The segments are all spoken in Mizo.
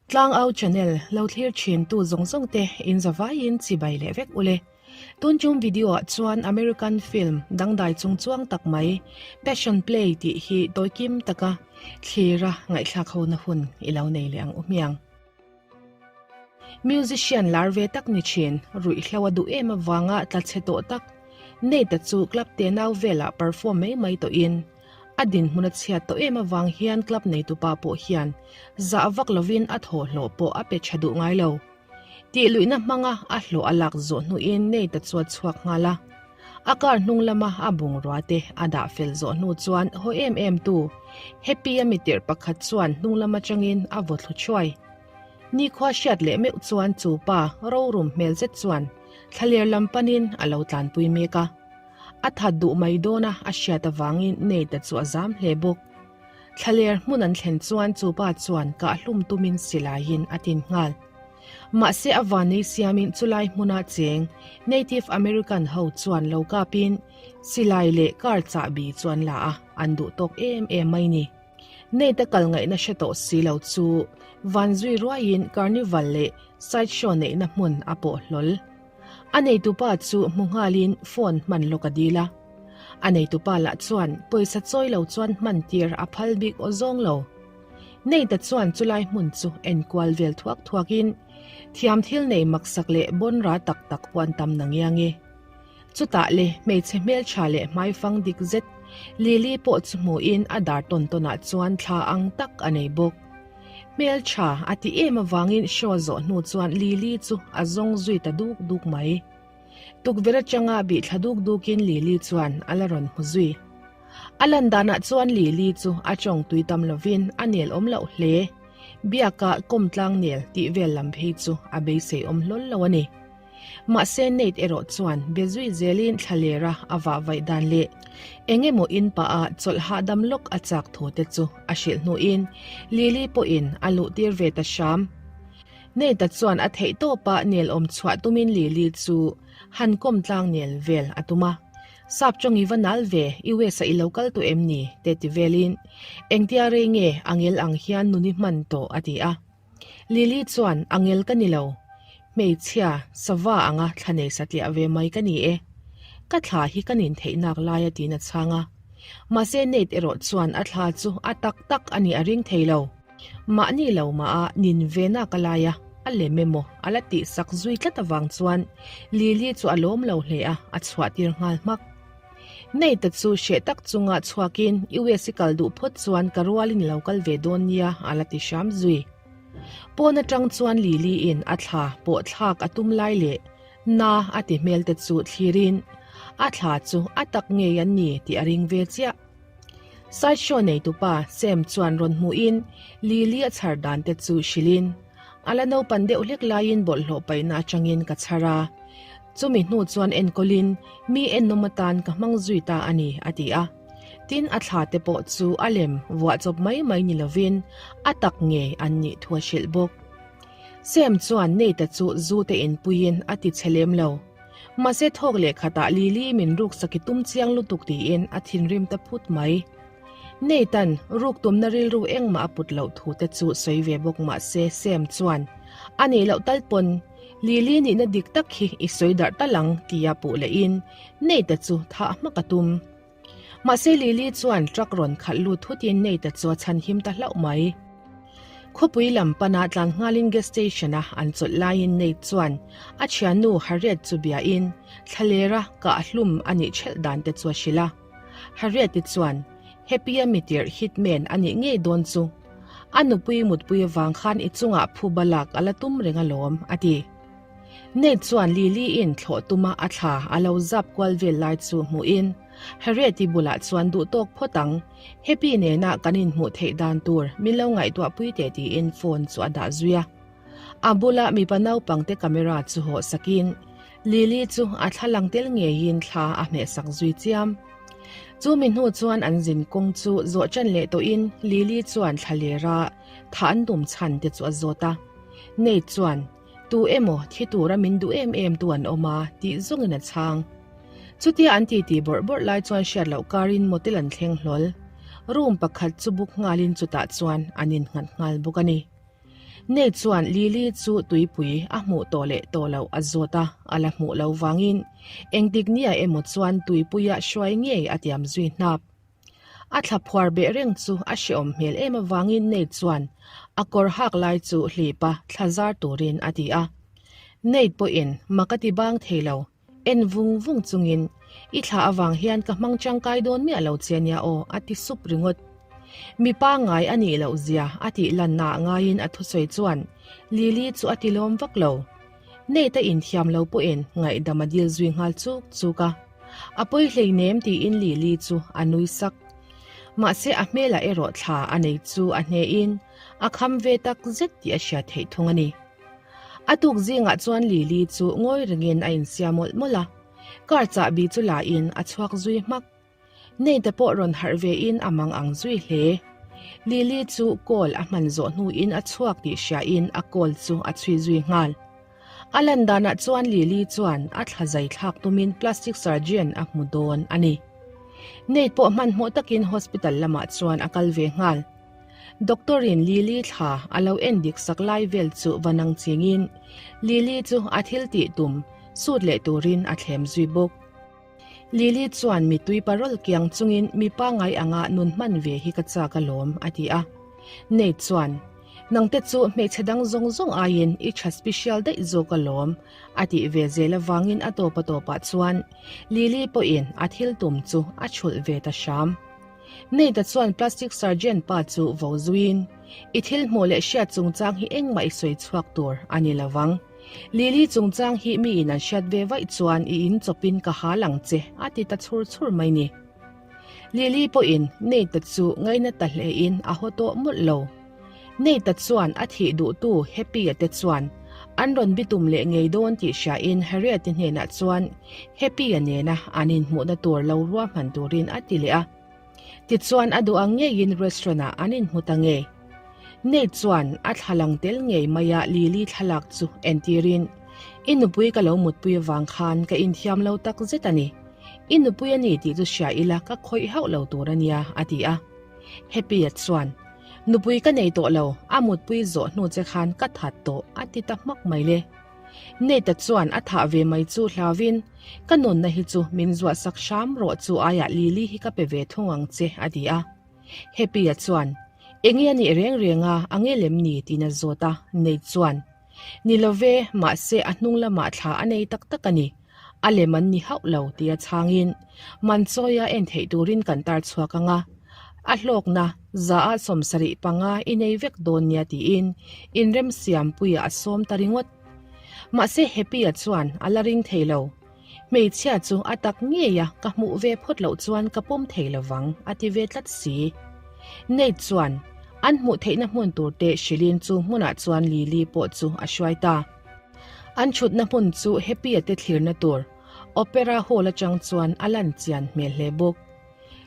Tlangau channel lo thlir thin tu zawng zawng te in zavaiin chibai leh vek ule. Tun chung video ah chuan American film dangdai chung chuang tak mai Passion Play tih hi tawikim taka thlira ngaihthlak ho na hun i lo nei leh ang u hmiang. Musician lar ve tak ni thin, ruihhlo a duh em avanga tla chhe tawh tak Nate-a chu club te nau velah perform mai mai tawhin a dinhmun a chhiat tawh em avang hian club neitupa pawh hian zah vak lovin a thawhhlawh pawh a pe tha duh ngai lo. Tih luihna hmanga a hlawh a lak zawh hnuin Nate-a chu a chhuak nghal a. A car hnung lama a bungrua te a dah fel zawh hnu chuan haw em em tu Happy-a mitirh pakhat chuan hnung lam atangin a vaw thlu thuai. Nikhua hriat leh meuh chuan chu pa rorum hmel zet chuan thlaler lam panin a lo tlanpui mek a. A that duh mai dawna a hriat avangin Nate-a chu a zam hle bawk. Thlaler hmun an thlen chuan chu pa chuan kahhlum tumin silaiin a tin nghal. Mahse a vanei siamin chulai hmuna cheng Native American ho chuan lo kapin silai leh kar chahbi chu an la a, an duh tawk em em mai ni. Nate-a kal ngaihna hre tawh si lo chu van zui ruaiin carnival leh side show neihna hmun a pawh hlawl. A neitupa chu hmu nghalin phone hman lawk a dil a. A neitupa lah chuan pawisa chawi lo chuan hman tir a phal bik aw zawng lo. Nate-a chuan chulai hmun chu enkual vel thuak thuakin thiam thil nei maksak leh bawnra tak tak pawh an tam na ngiang e. Chutah le hmeichhe hmeltha leh hmaifang dik zet Lily pawh chu hmuhin a dar tawn tawnah chuan thla ang tak a nei bawk. Hmeltha a ti em avangin show zawh hnu chuan Lily chu a zawng zui ta duk duk mai. Tukverh atanga bih thla duk dukin Lily chuan a la rawn hmu zui. A lan danah chuan Lily chu a tawng tui tam lovin a nel awm loh hle. Biaka kawmtlang nel tih vel lam phei chu a beisei awm hlawl lo a ni. Mahse Nate erawh chuan be zui zelin thlalera a vah vaih dan leh eng emaw in pah a chawlh hahdam lawk a chak thu te chu a hrilh hnuin Lily pawhin a luh tir ve ta hram. Nate-a chuan a theih tawpa nel awm chhuah tumin Lily chu han kawm tlang nel vel a tum a. Sap chawng i va nal ve, US-a i lo kal tawh em ni? te ti velin engtia rei nge a ngel ang hian nun i hman tawh a ti a. Lily chuan, Angel ka ni lo. Hmeichhia, sava anga thla nei satliah ve mai ka ni e. Ka thla hi ka nin theih nak lai a tiin a chhang a. Mahse Nate erawh chuan a thla chu a tak tak a nih a ring thei lo. Mahni lo mah a nin ve nak a lai a, a lem emaw a la tih sak zui tlat avang chuan Lily chu a lawm lo hle a, a chhuah tir nghal hmak. Nate-a chu hreh tak chunga chhuakin US i kal duh phawt chuan ka rualin i lo kal ve dawn nia a la ti hram zui. Pawn atang chuan Lily-in a thla pawh thlak a tum lai leh na a ti hmel te chu thlirin a thla chu a tak ngei an ni tih a ring ve chiah. Side show neitupa Sam chuan rawn hmuhin Lily a chhar dan te chu hrilhin a la naupan deuh hlek laiin bawlhhlawh paihna atangin ka chhar a. Chumi hnu chuan enkawlin mi ennawm atan ka hmang zui ta a ni, a ti a. Tin, a thla te pawh chu a lem vuah chawp mai mai ni lovin a tak ngei an nih thu a hrilh bawk. Sam chuan Nate-a chu zu te inpuiin a ti che lem lo. Mahse thawk leh khatah Lily min ruksak i tum chiang lutuk tiin a thinrim ta phut mai. Nathan, ruk tumna rilru engmah a put loh thu te chu sawi ve bawk mahse Sam chuan a nih loh tal pawn Lily nihna dik tak hi i sawi darh tal ang tia puh lehin Nate-a chu thah hmak a tum. Mahse Lily chuan truck rawn khalh lut thutin Nate-a chu a chhan him ta hlauh mai. Khawpui lam pana tlan nghalin gas station-a an chawlh laiin Nate chuan a thiannu Harriet chu biain thlalera kah hlum a nih ṭhelh dan te chu a hrilh a. Harriet-i chuan Happy-a mitirh hitman a nih ngei dawn chu. A nupui mutpui avang khan i chungah phuba lak a la tum reng alawm, a ti. Nate chuan Lily-in thlawh tuma a thla a lo zap kual vel lai chu hmuhin Harriet-i bulah chuan duh tawk phawt ang, Happy nena kan inhmuh theih dan tur min lo ngaihtuahpui teh tiin phone chu a dah zui a. A bula mipa naupangte camera chu hawh sakin Lily chu a thla lang tel ngeiin thla a hmehsak zui chiam. Chu mi hnu chuan an zin kawng chu zawh ṭan leh tawhin Lily chuan thla lera tha an tum chhan te chu a zawt a. Nate chuan, Tu emaw thi tura min duh em em tu an awm a, tih zawngin a chhang. Chutia an titi bawrh bawrh lai chuan hriat loh karin motel an thleng hlawl. Room pakhat chu book nghalin chutah chuan an innghat nghal bawk a ni. Nate chuan Lily chu tuipui a hmuh tawh leh tawh loh a zawt a, a la hmuh lo vangin engtik nia emaw chuan tuipuia hruai ngei a tiam zui hnap. A thla phuar beh reng chu a hrehawm hmel em avangin Nate chuan a kawr hak lai chu hlip a thla zar turin a ti a. Nate pawhin mak a ti bang thei lo, en vung vung chungin, I thla avang hian ka hmang tangkai dawn miah lo che nia aw a ti sup ringawt. Mi pangngai a nih loh zia a tih lanna ah ngaiin a thusawi chuan Lily chu a ti lawm vak lo. Nate a inthiam lo pawhin ngaihdam a dil zui nghal chuk chuk a. A pawi hleinem tiin Lily chu a nui sak. Mahse a hmelah erawh thla a nei chu a hnehin a kham ve tak zet tih a hriat theih thung a ni. A tuk zingah chuan Lily chu ngawi rengin a insiam mawlh mawlh a. Car chahbi chu lain a chhuak zui hmak. Nate pawh rawn harh ve in a mang ang zui hle. Lily chu call a hman zawh hnuin a chhuak tih hria in a call chu a chhui zui nghal. A lan danah chuan Lily chuan a thla zai thlak tumin plastic surgeon a hmu dawn a ni. Nate pawh hmanhmawh takin hospital lamah chuan a kal ve nghal. Doctor in Lily thla a lo en dik sak lai vel chu va nang chingin Lily chu a thil tih tum sut leh turin a thlem zui bawk. Lily chuan mitui parol kiang chungin mi pangngai anga nun hman ve hi ka chak alawm, a ti a. Nate chuan, Nangte chu hmeichhe dang zawng zawng aiin i tha special daih zawk alawm, a tih ve zel avangin a tawp a tawpah chuan Lily pawhin a thil tum chu a chhulh ve ta hram. Nate-a chuan plastic surgeon pa chu vo zuiin, I thil hmuh leh hriat chungchang hi engmah i sawi chhuak tur a ni lo vang. Lily chungchang hi miin an hriat ve vaih chuan i in chawpin ka hal ang che, a ti ta chhur chhur mai ni. Lily pawhin Nate-a chu ngaina ta hlein a haw tawh mawlh lo. Nate-a chuan a thih duhtu Happy-a te chuan an rawn bitum leh ngei dawn tih hriain Harriet-i hnenah chuan Happy-a nena an inhmuhna tur lo ruahman turin a ti leh a. Tichuan a duh ang ngeiin restaurant ah an inhmu ta ngei. Nate chuan a thla lang tel ngei mai a Lily thlalak chu entirin, I nupui ka lo mutpui avang khan ka inthiam lo tak zet a ni. I nupui a ni tih chu hria ila ka khawih hauh lo tur a nia, a ti a. Happy-a chuan, Nupui ka nei tawh lo, a mutpui zawh hnu che khan ka that tawh, a ti ta hmak mai le. Nate-a chuan a thah ve mai chu hlauvin, Ka nunna hi chu min zuah sak hram rawh chu aiah Lily hi ka pe ve thung ang che, a ti a. Happy-a chuan, Enge a nih reng reng a, a nge lem ni? tiin a zawt a. Nate chuan, Ni lo ve, mahse a hnung lamah thla a nei tak tak a ni. A lem an ni hauh lo, tia chhangin, Man chawia en theih turin kan tar chhuak ang a. A hlawkna, zaah 75 i nei vek dawn nia tiin inremsiampuiah a sawm ta ringawt. Mahse Happy-a chuan a la ring thei lo. Hmeichhia chu a tak ngei a, ka hmuh ve phawt loh chuan ka pawm thei lovang a ti ve tlat si. Nate chuan an hmuh theihna hmun tur te hrilhin chu hmunah chuan Lily pawh chu a hruai ta. An thutna hmun chu Happy-a te thlirna tur Opera Hall atang chuan a lan chian hmel hle bawk.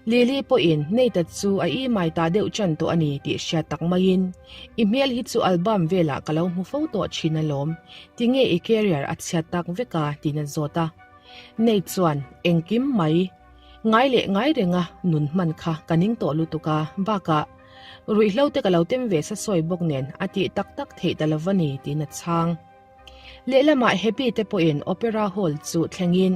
Lily pawhin Nate-a chu a imai ta deuh chan tawh a ni tih hriat tak maiin, I hmel hi chu album velah ka lo hmu fo tawh thin alawm, tinge i career a chhiat tak vek a? tiin a zawt a. Nate chuan, Engkim mai. Ngai leh ngai renga nun hman kha ka ning tawh lutuk a, bakah ruihhlo te ka lo tem ve sa sawi bawk nen a tih tak tak theih ta lova ni tiin a chhang. Lehlamah Happy te pawhin Opera Hall chu thlengin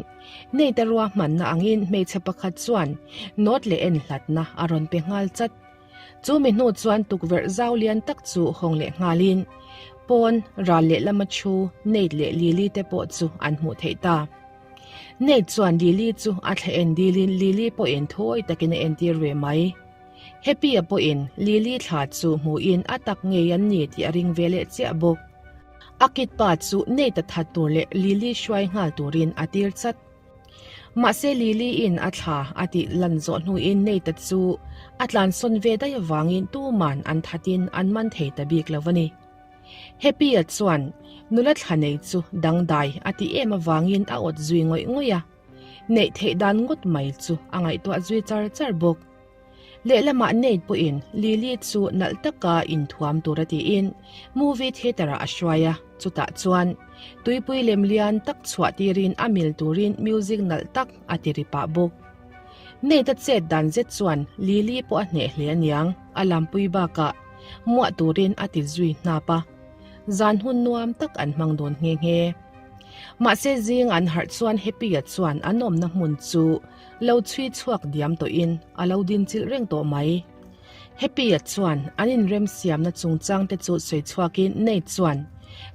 Nate-a ruahmanna angin hmeichhe pakhat chuan note leh en hlatna a rawn pe nghal chat. Chu mi hnu chuan tukverh zau lian tak chu hawng leh nghalin pawn ral lehlama thu Nate leh Lily te pawh chu an hmuh theih ta. Nate chuan Lily chu a thla en dilin Lily pawhin thuawi takin a entir ve mai. Happy-a pawhin Lily thla chu hmuhin a tak ngei an ni tih a ring ve leh chiah bawk. A kit pa chu Nate-a that tur leh Lily hruai nghal turin a tir chat. Mahse Lily-in a thla a tih lan zawh hnuin Nate-a chu a tlansawn ve daih avangin tuman an thatin an man thei ta bik lo a ni. Happy-a chuan nula thla nei chu dangdai a tih em avangin a awt zui ngawih ngawih a. Neih theih dan ngawt mai chu a ngaihtuah zui char char bawk. Lehlamah Nate pawhin Lily chu nalh taka inthuam tura tiin movie theatre-ah a hruai a, chutah chuan tuipui lem lian tak chhuah tirin a mil turin music nalh tak a ti ri pah bawk. Nate-a chet dan zet chuan Lily pawh a hneh hle aniang, a lampui bakah muah turin a ti zui hnap a. zan hun nuam tak an hmang dawn nghe nghe. Mahse zing an harh chuan Happy-a chuan an awmna hmun chu lo chhui chhuak diam tawhin a lo din chilh reng tawh mai. Happy-a chuan an inremsiamna chungchang te chu sawi chhuakin Nate chuan,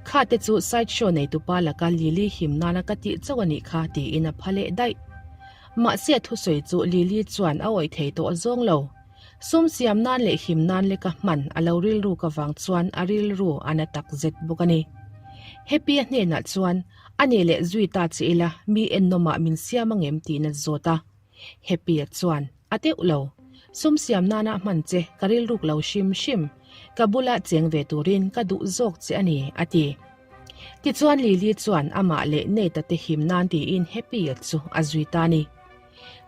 Kha te chu side show neitupa laka Lily him nana ka tih chauh a nih kha tiin a pha leh daih. Mahse a thusawi chu Lily chuan a awih thei tawh zawng lo. Sum siam nan leh him nan leka hman a lo rilruk avang chuan a rilru a na tak zet bawk a ni. Happy-a hnenah chuan a nih leh zui ta che ila mi ennawmah min siam angem tiin a zawt a. Happy-a chuan, A teuh lo. Sum siam nana hman che ka rilruk lo hrim hrim. Ka bula cheng ve turin ka duh zawk che a ni, a ti. Tichuan Lily chuan amah leh Nate-a te him nan tiin Happy-a chu a zui ta a ni.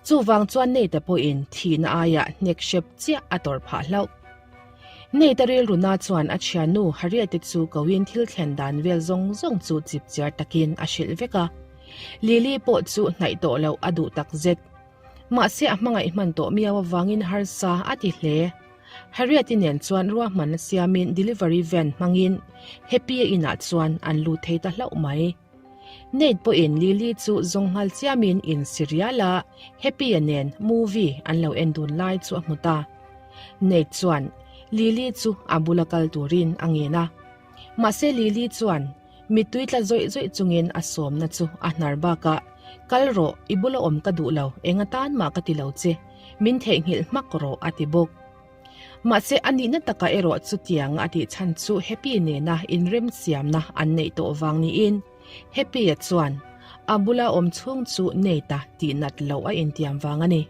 Chuvang chuan Nate-a pawhin thihna aiah hnek hrep chiah a tawrh phah hlauh. Nate-a rilruna chuan a thiannu Harriet-i chu koin thil thlen dan vel zawng zawng chu chipchiar takin a hrilh vek a. Lily pawh chu hnaih tawh loh a duh tak zet. Mahse a hmangaih hman tawh miau avangin harsa a ti hle. Harriet-i nen chuan ruahmanna siamin delivery van hmangin Happy-a inah chuan an lut thei ta hlauh mai. Nate pawhin Lily chu zawng nghal chiamin in si rial a, Happy-a nen movie an lo en dun lai chu a hmu ta. Nate chuan Lily chu a bula kal turin a ngen a. Mahse Lily chuan Mittui tla zawih zawih chungin a sawmna chu a hnar bakah, Kal rawh, i bula awm ka duh lo, eng atan mah ka ti lo che, min theihnghilh hmak rawh a ti bawk. Mahse a nihna takah erawh chutiang a tih chhan chu Happy nena inremsiamna an neih tawh vang niin Happy-a chuan a bula awm chhung chu Nate-a tihnat loh a intiam vang a ni.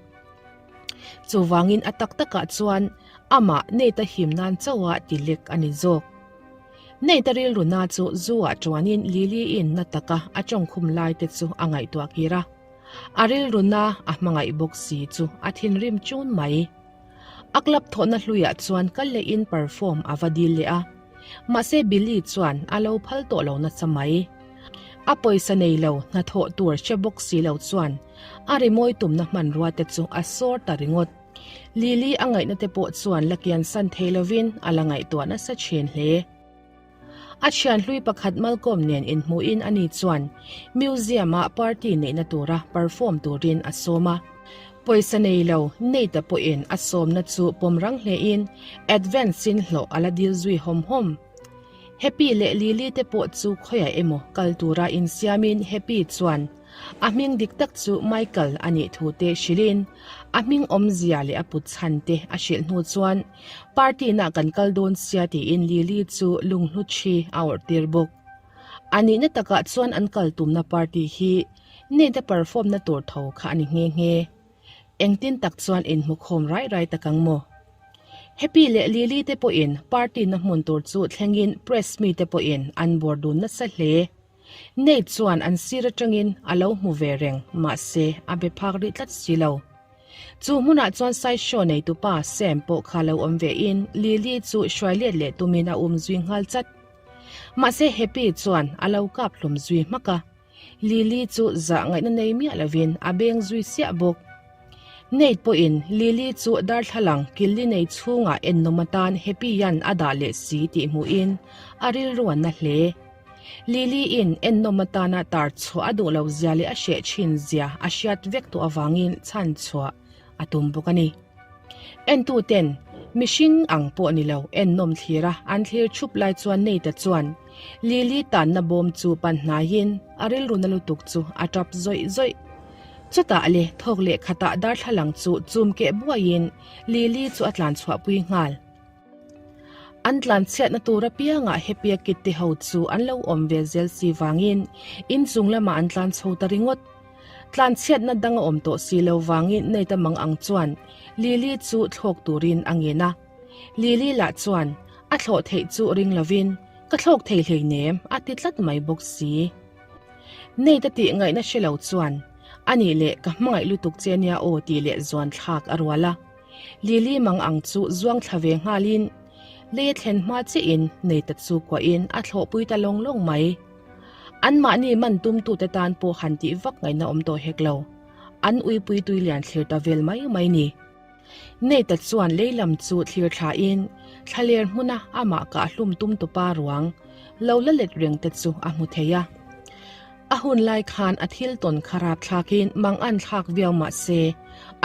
Chuvangin a tak takah chuan amah Nate-a him nan chauha ti lek a ni zawk. Nate-a rilru na chu zu-ah chuanin Lily-in na taka a tawngkhum lai te chu a ngaihtuah kir a. A rilru na a hmangaih bawk si chu a thinrim chun mai. A club thawhna hluiah chuan kal lehin perform a va dil leh a. Mahse Billy chuan a lo phal tawh lo nasa mai. A pawisa nei lo hnathawh tur hre bawk si lo chuan a rimawi tumna hmanrua te chu a sawr ta ringawt. Lily a ngaihna te pawh chuan la kian san thei lovin a la ngaihtuah nasa thin hle. A thian hlui pakhat Malcolm nen inhmuhin ani chuan museum-ah party neihna tura perform turin a sawm a. Pawisa nei lo Nate-a pawhin a sawmna chu pawm rang hlein advance-in hlawh a la dil zui hawm hawm. Happy leh Lily te pawh chu khawiah emaw kal tura insiamin Happy chuan A hming dik tak chu Michael a nih thu te hrilhin a hming awmzia leh a put chhan te a hrilh hnu chuan party nah kan kal dawn sia tiin Lily chu lunghlu thi a awrh tir bawk. A nihna takah chuan an kal tumna party hi Nate-a perform na tur tho kha a ni nghe nghe. Engtin tak chuan inhmukhawm rai rai tak ang maw? Happy leh Lily te pawhin party na hmun tur chu thlengin press mi te pawhin an bawr dun nasa hle. Nate chuan an sir atangin a lo hmu ve reng, mahse a be phak rih tlat si lo. Chu hmunah chuan sideshow neitupa Sam pawh kha lo awm ve in Lily chu hruai let leh tumin a um zui nghal chat. Mahse Happy chuan a lo kap hlum zui hmak a, Lily chu zah ngaihna nei miah lovin a beng zui siah bawk. Nate pawhin Lily chu darthlalang killi nei chhungah ennawm atan Happy-a'n a dah leh si tih hmuhin a rilru a na hle. Lily-in ennawm atana tar chhuah a duh lo zia leh a hreh thin zia a hriat vek tawh avangin chhan chhuah a tum bawk a ni. Entuten mihring ang pawh ni lo ennawm thlira an thlir thup lai chuan Nate-a chuan Lily tanna bawm chu pan hnaiin a rilru na lutuk chu a tap zawih zawih. Chutah le thawk leh khatah darthlalang chu chum keh buaiin Lily chu a tlan chhuahpui nghal. An tlanchhiatna tur apiangah Happy-a kit te ho chu an lo awm ve zel si vangin inchung lamah an tlan chho ta ringawt. Tlanchhiatna dang a awm tawh si lo vangin Nate-a mang ang chuan Lily chu thlawk turin a ngen a. Lily lah chuan a thlawh theih chu ring lovin, Ka thlawk thei hleinem a ti tlat mai bawk si. Nate-a tih ngaihna hre lo chuan, Anih leh ka hmangaih lutuk che nia aw tih leh zuan thlak a rual a. Lily mang ang chu zuang thla ve nghalin lei a thlen hma chiahin Nate-a chu kuahin a thlawhpui ta lawng lawng mai. Anmahni man tumtute tan pawh han tih vak ngaihna awm tawh hek lo. An uipui tui lian thlir ta vel mai mai ni. Nate-a chuan lei lam chu thlir thlain. Thlaler hmuna amah kah hlum tum tupa ruang lo la let reng te chu a hmu thei a. A hun lai khan a thil tawn kha rap thlakin mang an thlak viau mah se,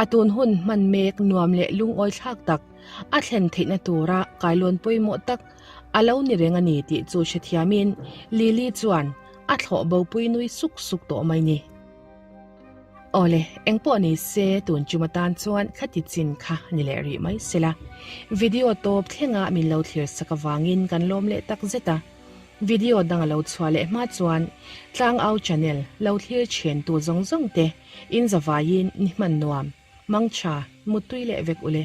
a tun hun hman mek nuam leh lungawi thlak tak a thlen theihna tura kailawn pawimawh tak a lo ni reng a ni tih chu hrethiamin Lily chuan a thlawh bopui nui suk suk tawh mai ni. Awle, engpawh ni se tun chum atan chuan khati chin kha ni leh rih mai sela. Video tawp thlenga min lo thlir sak avangin kan lawm leh tak zet a. Video dang a lo chhuah leh hma chuan Tlangau channel lo thlir chhen tu zawng zawng te in zavaiin ni hman nuam, mangtha, muttui leh vek ule.